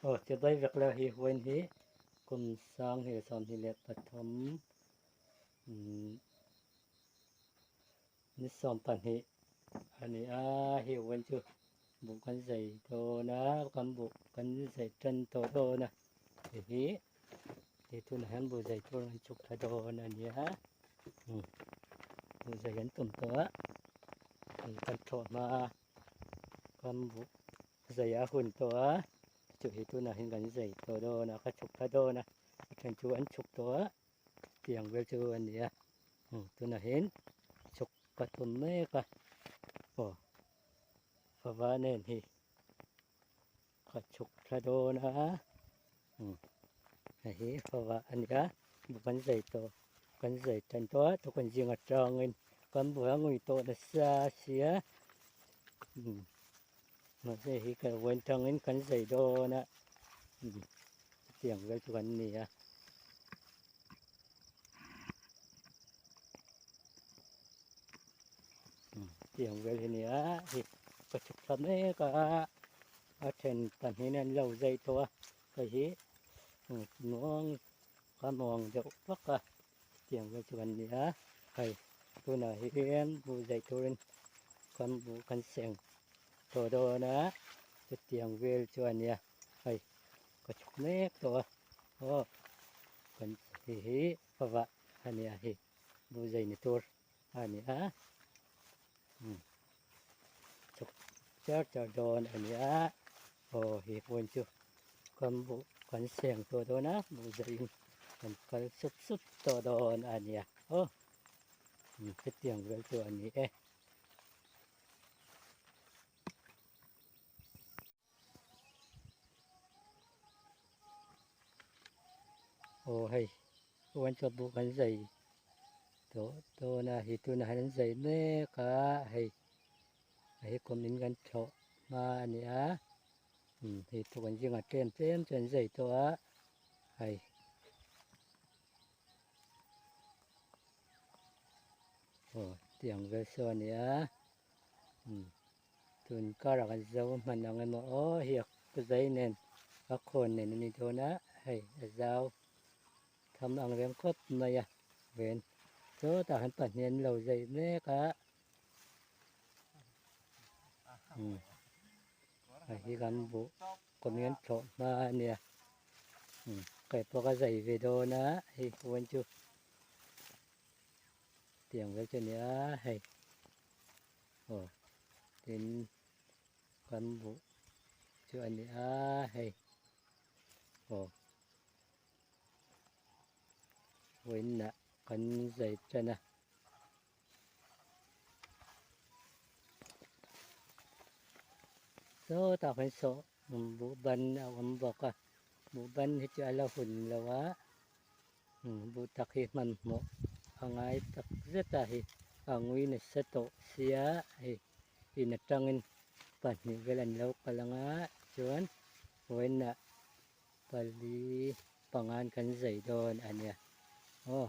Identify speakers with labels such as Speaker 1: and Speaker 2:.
Speaker 1: Aw chibai vek la hi huain hi kum 2023 umm ni 12 a ni a hei huain chu buh kan zai dawn a kan buh kan zai tan tawh dawn a hei hi hei tunah hian buh zai tur an chhuk thla dawn a ni a umm buh zai an tum tawh a kan thlawh hma a kan buh. Zai a hun tawh a, chu hi tunah hian kan zai tawh dawn a, ka chhuk thla dawn a, a then chu an chhuk tawh a, tiang vel chu a ni a, tunah hian chhuk ka tum mek a, aw fava nen hi ka chhuk thla dawn a, hei hi fava a ni a, kan zai tawh kan zai tan tawh a, tukun zing atangin kan buai a ngui tawh nasa sia. Mahse hi ka vawiin tangin kan zai dawn a chutiang vel chu kan ni a. Chutiang vel hi ni a hei ka chhuk thla mek a a then pahnihin an lo zai tawh a hei hi nuang ka nuang deuh vak a. Tiang vel chu kan ni a, hei tunah hian buh zaih turin kan buh kan seng tawh dawn a, chutiang vel chu a nia, hei ka chhuk mek tawh a, aw kan hei hi favah a nia hei buh zai ni tur a ni a, umm chhuk char char dawn a ni a, aw hei pawhin chu kan buh kan seng tawh dawn a buh zaihin kan kal sup sup tawh dawn a nia aw hetiang vel chu a ni e. Aw hei uan chuan buh kan zai tawh dawn a hei tunah hian an zai mek a hei hei kum in kan thlawh hma a ni a hei pawh kan zingah tlem tlem chu an zai tawh a hei. Aw tiang vel saw a ni a tun karah kan zo hman ang emaw aw hi a zai nen a khawn nen a ni dawn a hei a zau tham ang reng khawp mai a ven sawtah han pahnih an lo zai mek a hei hi kan buh kawm hian thlawh hma a nia kei pawh ka zai ve dawn a hei huan chu tiang vel chu a ni a hei aw tin kan buh chu a ni a hei aw vawiinah kan zai tan a. Sawtah khan saw buh ban a awm bawk a buh ban hi chu a la hun lo a buh tak hi hmanhmawh a ngai tak zet a hei a ngui nasa tawh sia hei in atangin pahnih vel an lo kal ang a chuan vawiinah pali pangan kan zai dawn a nia aw.